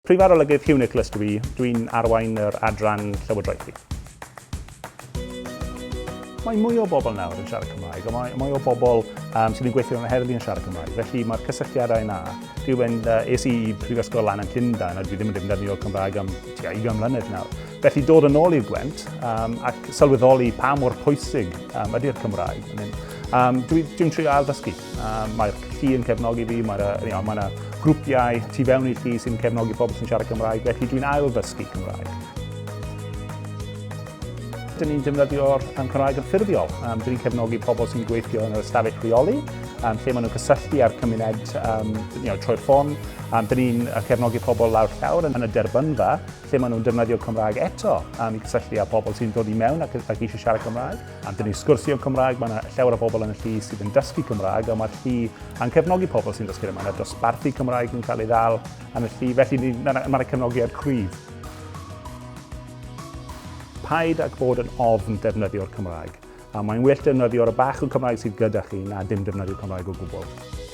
Prif Arolygydd Huw Nicholas dw i, dwi'n arwain yr adran llywodraethu. Mae mwy o bobl nawr yn siarad Cymraeg, a mae mwy o bobl um, sydd yn gweithio yn y heddlu yn siarad Cymraeg, felly mae'r cysylltiadau yna. Dwi mynd, uh, es i i Prifysgol Lan yn Llundain, a dwi ddim yn defnyddio Cymraeg am tua 20 mlynedd nawr. Felly dod yn ôl i'r Gwent um, ac sylweddoli pa mor pwysig um, ydy'r Cymraeg. I mean, um, dwi'n dwi trio ail-ddysgu. Um, mae'r llu yn cefnogi fi, mae'r you know, mae yna grwpiau tu fewn i'r llu sy'n cefnogi pobl sy'n siarad Cymraeg, felly dwi'n ail-ddysgu Cymraeg. Dyn ni'n defnyddio'r um, Cymraeg yn ffurfiol. Um, dyn ni'n cefnogi pobl sy'n gweithio yn yr ystafell rheoli, um, lle maen nhw'n cysylltu â'r cymuned um, you know, trwy'r ffôn. Um, dyn ni'n cefnogi pobl lawr llawr yn, yn y derbynfa, lle maen nhw'n defnyddio Cymraeg eto um, i cysylltu â pobl sy'n dod i mewn ac, ac eisiau siarad Cymraeg. A dyn ni'n sgwrsio Cymraeg, mae yna llawer o bobl yn y llu sydd yn dysgu Cymraeg, a mae'r llu yn cefnogi pobl sy'n dysgu. Mae yna dosbarthu Cymraeg yn cael ei ddal yn y llu, felly mae yna cefnogiad cryf. Paid ag bod yn ofn defnyddio'r Cymraeg. A mae'n well defnyddio'r bach o Cymraeg sydd gyda chi na dim defnyddio Cymraeg o gwbl.